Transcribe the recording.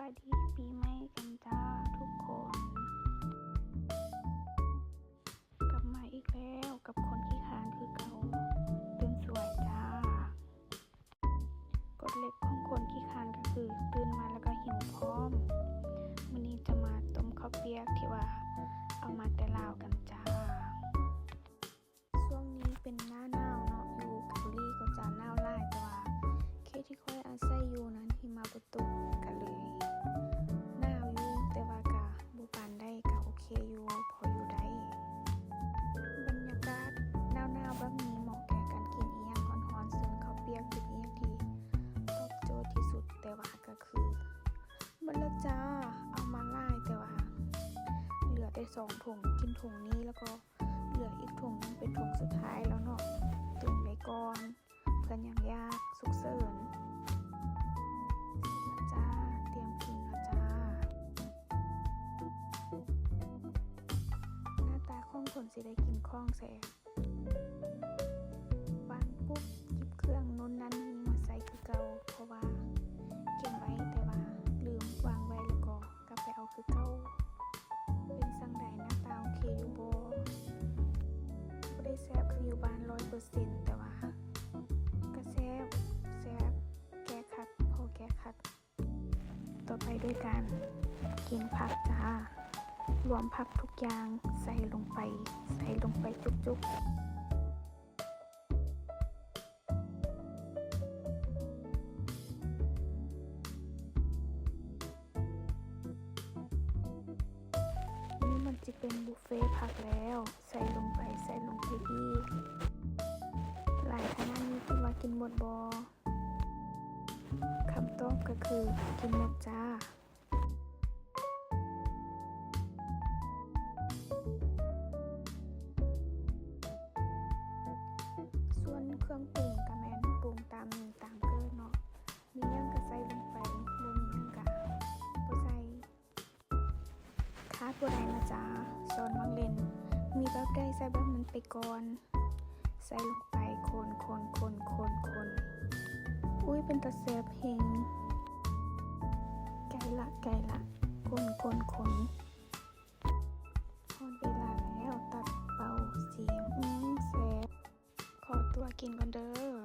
ສະບາຍດີປີໃໝ່ກັນຈ້າທຸກຄົນ. ກັບມາອີກແລ້ວກັບຄົນຂີ້ຄ້ານຄືເກົ່າ, ຕື່ນສວຍຈ້າ. ກົດເຫຼັກຂອງຄົນຂີ້ຄ້ານກໍຄືຕື່ນມາແລ້ວກໍຫິວພ້ອມ. ມື້ນີ້ຈະມາຕົ້ມເຂົ້າປຽກທີ່ວ່າເອົາມາແຕ່ລາວກັນຈ້າ. ຊ່ວງນີ້ເປັນໜ້າໜາວເນາະ, ຢູ່ເກົາຫຼີກໍຈະໜາວຫຼາຍ, ແຕ່ວ່າເຂດທີ່ຂ້ອຍອາໄສຢູ່ນັ້ນຫິມະບໍ່ຕົກ ກໍເລີຍໜາວຢູ່, ແຕ່ວ່າກະບໍ່ປານໃດ, ກະໂອເຄຢູ່ ພໍຢູ່ໄດ້. ບັນຍາກາດໜາວໆແບບນີ້ເໝາະແກ່ການກິນອີ່ຫຍັງຮ້ອນໆ, ເຊິ່ງເຂົ້າປຽກເປັນອີ່ຫຍັງທີ່ຕອບໂຈດທີ່ສຸດ, ແຕ່ວ່າກໍຄືໝົດແລ້ວຈ້າ. ເອົາມາຫຼາຍ ແຕ່ວ່າເຫຼືອແຕ່ສອງຖົງ, ກິນຖົງນີ້ແລ້ວກໍ ເຫຼືອອີກຖົງໜຶ່ງເປັນຖົງສຸດທ້າຍແລ້ວເນາະ, ຕຸນໄວ້ກ່ອນ ເພື່ອຍາມຢາກສຸກເສີນ. ເສັດແລ້ວຈ້າ, ຕຽມກິນແລ້ວຈ້າ. ໜ້າຕາຂອງຄົນຊິໄດ້ກິນຂອງແຊບ. ວາງປຸບ, ຫຍິບເຄື່ອງໂນ້ນນັ້ນນີ້ມາໃສ່ຄືເກົ່າ, ເພາະວ່າກຽມໄວ້ ແຕ່ວ່າລືມວາງໄວ້ ແລ້ວກໍ ກັບໄປເອົາຄືເກົ່າ. ເປັນຈັ່ງໃດ? ໜ້າຕາໂອເຄຢູ່ບໍ່? ບໍ່ໄດ້ແຊບຄືຢູ່ບ້ານຮ້ອຍເປີເຊັນ, ແຕ່ວ່າກະແຊບ, ແຊບ, ແກະຂັດ, ພໍແກະຂັດ. ຕໍ່ໄປດ້ວຍການກິນຜັກຈ້າ. ລວມຜັກທຸກຢ່າງໃສ່ລົງໄປ, ໃສ່ລົງໄປຈຸກໆ. ນີ້ມັນຊິເປັນບຸບເຟຜັກແລ້ວ, ໃສ່ລົງໄປ, ໃສ່ລົງໄປອີກ. ຫຼາຍຂະໜາດນີ້ຄິດວ່າກິນໝົດບໍ່? ຄຳຕອບກໍຄືກິນໝົດຈ້າ. ສ່ວນເຄື່ອງປຸງກໍແມ່ນປຸງຕາມມີຕາມເກີດເນາະ, ມີຫຍັງກໍໃສ່ລົງໄປ, ບໍ່ມີຫຍັງກໍບໍ່ໃສ່. ຂາດບໍ່ໄດ້ນະຈ້າ, ຊອນໝາກເລັ່ນ. ມີແບບໃດໃສ່ແບບນັ້ນໄປກ່ອນ. ໃສ່ລົງໄປ ຄົນໆໆໆໆ. ອຸ້ຍ ເປັນຕາແຊບແຮງ. ໃກ້ລະ ໃກ້ລະ. ຄົນໆໆ. ຮອດເວລາແລ້ວ, ຕັດເປົ່າຊີມ. ອືມ ແຊບ. ຂໍຕົວກິນກ່ອນເດີ້.